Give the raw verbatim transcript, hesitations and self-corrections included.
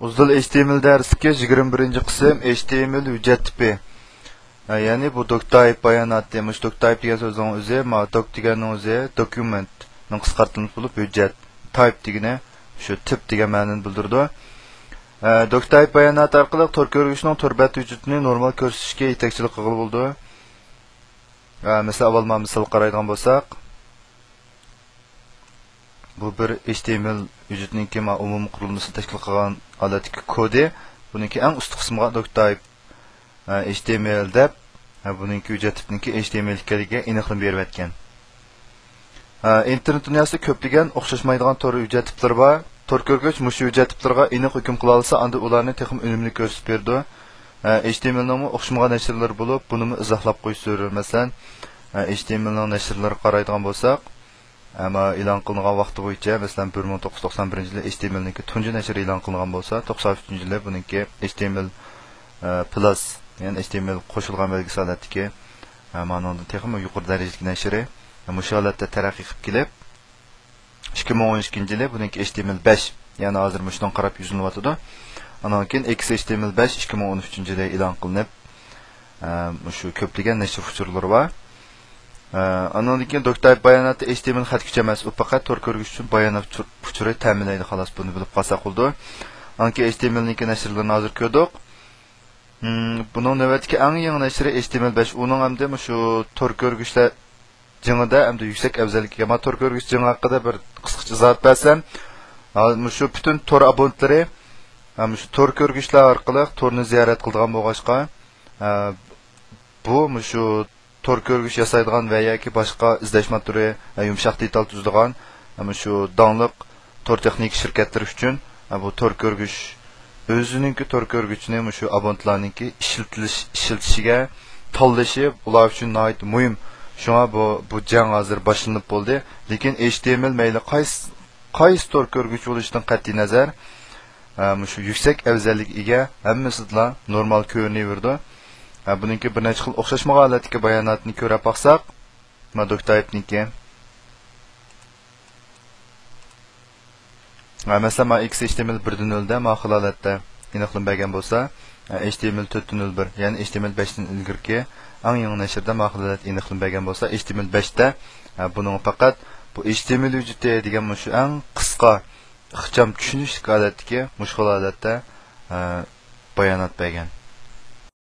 ئۇزۇل ئېچ تى ئېم ئېل دەرسلىكى يىگىرمە بىرىنچى قىسىم، ئېچ تى ئېم ئېل ھۆججەت تىپى. ھە، يەنى بۇ دوك تايپ باياناتى، مۇشۇ دوك تايپ دېگەن سۆزنىڭ ئۆزى، ما، دوك دېگەننىڭ ئۆزى دوكيۇمېنتنىڭ قىسقارتىلمىسى بولۇپ، ھۆججەت، تايپ دېگىنى شۇ تىپ دېگەن مەنىنى بىلدۈرىدۇ. ھە، دوك تايپ باياناتى ئارقىلىق تور كۆرگۈچنىڭ تور بەت ھۆججىتىنى نورمال كۆرسىتىشكە يېتەكچىلىك قىلغىلى بولىدۇ. ھە، مەسىلەن، ئاۋۋال ما مىسال قارايدىغان بولساق، بۇ بىر ئېچ تى ئېم ئېل ھۆججىتىنىڭكى ما ئومۇمىي قۇرۇلمىسىنى تەشكىل قىلغان ھالەتتىكى كودى. بۇنىڭكى ئەڭ ئۈستى قىسمىغا دوك تايپ، ئە، ئېچ تى ئېم ئېل دەپ، ئە، بۇنىڭكى ھۆججەت تىپىنىڭكى ئېچ تى ئېم ئېل ئىكەنلىكىگە ئېنىقلىما بېرىۋەتكەن. ئە، ئىنتېرنېت دۇنياسىدا كۆپلىگەن ئوخشاشمايدىغان تور ھۆججەت تىپلىرى بار. تور كۆرگۈچ مۇشۇ ھۆججەت تىپلىرىغا ئېنىق ھۆكۈم قىلالىسا، ئاندىن ئۇلارنى تېخىمۇ ئۈنۈملۈك كۆرسىتىپ بېرىدۇ. ئە، ئېچ تى ئېم ئېلنىڭمۇ ئوخشىمىغان نەشرلىرى بولۇپ، بۇنىمۇ ئىزاھلاپ قويۇش زۆرۈر. مەسىلەن، ئە، ئېچ تى ئېم ئېلنىڭ نەشرلىرىگە قارايدىغان بولساق، ئەمما ئېلان قىلىنغان ۋاقتى بويىچە، مەسىلەن، بىر مىڭ توققۇز يۈز توقسان بىرىنچى يىلى ئېچ تى ئېم ئېلنىڭكى تۇنجى نەشرى ئېلان قىلىنغان بولسا، توقسان ئۈچىنچى يىلى بۇنىڭكى ئېچ تى ئېم ئېل، ئە، پلۇس، يەنى ئېچ تى ئېم ئېل قوشۇلغان بەلگىسى ھالەتتىكى، ئە، مانىڭدىن تېخىمۇ يۇقىرى دەرىجىلىك نەشرى، ئە، مۇشۇ ھالەتتە تەرەققىي قىلىپ كېلىپ، ئىككى مىڭ ئون ئىككىنچى يىلى بۇنىڭكى ئېچ تى ئېم ئېل بەش، يەنى ھازىر مۇشۇنىڭغا قاراپ يۈزلىنىۋاتىدۇ. ئانان كېيىن ئېكس ئېچ تى ئېم ئېل بەش ئىككى مىڭ ئون ئۈچىنچى يىلى ئېلان قىلىنىپ، ئە، مۇشۇ كۆپلىگەن نەشر ئۇچۇرلىرى بار. ئە، ئانىڭدىن كېيىن دوك تايپ باياناتى ئېچ تى ئېم ئېل خەت كۆچۈرمەس، ئۇ پەقەت تور كۆرگۈچ ئۈچۈن بايانات ئۇچۇر-، ئۇچۇرى تەمىنلەيدۇ، خالاس، بۇنى بىلىپ قالساق بولىدۇ. ئانكى ئېچ تى ئېم ئېلنىڭكى نەشرلىرىنى ھازىر كۆردۇق. مم، بۇنىڭ نۆۋەتتىكى ئەڭ يېڭى نەشرى ئېچ تى ئېم ئېل بەش. ئۇنىڭ ئەمدى مۇشۇ تور كۆرگۈچلەر جېڭىدە ئەمدى يۈكسەك ئەۋزەللىككە، ما تور كۆرگۈچ جېڭى ھەققىدە بىر قىسقىچە ئىزاھات بەرسەم، ھا، مۇشۇ پۈتۈن تور ئابونتلىرى، ھا، مۇشۇ تور كۆرگۈچلەر ئارقىلىق تورنى زىيارەت قىلىدىغان بولغاچقا، ھا، بۇ مۇشۇ تور كۆرگۈچ ياسايدىغان ۋە ياكى باشقا ئىزدەش موتورى، ھا، يۇمشاق دېتال تۈزىدىغان، ھا، مۇشۇ داڭلىق تور تېخنىكا شىركەتلىرى ئۈچۈن، ھا، بۇ تور كۆرگۈچ ئۆزىنىڭكى تور كۆرگۈچىنى مۇشۇ ئابونتلارنىڭكى ئىشلىتىلىش، ئىشلىتىشىگە تاللىشى ئۇلار ئۈچۈن ناھايىتى مۇھىم. شۇڭا بۇ، بۇ جەڭ ھازىر باشلىنىپ بولدى. لېكىن ئېچ تى ئېم ئېل مەيلى قايسى، قايسى تور كۆرگۈچ بولۇشىدىن قەتئىينەزەر، ئە، مۇشۇ يۈكسەك ئەۋزەللىككە ئىگە، ھەممىسىدىلا نورمال كۆرۈنۈۋېرىدۇ. ئە، بۇنىڭكى بىر نەچچە خىل ئوخشاشمىغان ھالەتتىكى باياناتنى كۆرۈپ باقساق، ما دوك تايپنىڭكى. ھە، مەسىلەن، ما ئېكس ئېچ تى ئېم ئېل بىردىن نۆلدە ما خىل ھالەتتە ئېنىقلىما بەرگەن بولسا، ھە، ئېچ تى ئېم ئېل تۆتتىن نۆل بىر، يەنى ئېچ تى ئېم ئېل بەشتىن ئىلگىرىكى ئەڭ يېڭى نەشردە ما خىل ھالەتتە ئېنىقلىما بەرگەن بولسا، ئېچ تى ئېم ئېل بەشتە، ھە، بۇنىڭغا پەقەت بۇ ئېچ تى ئېم ئېل ھۆججىتى دېگەن مۇشۇ ئەڭ قىسقا، ئىخچام، چۈشىنىشلىك ھالەتتىكى مۇشۇ خىل ھالەتتە، ھە، بايانات بەرگەن.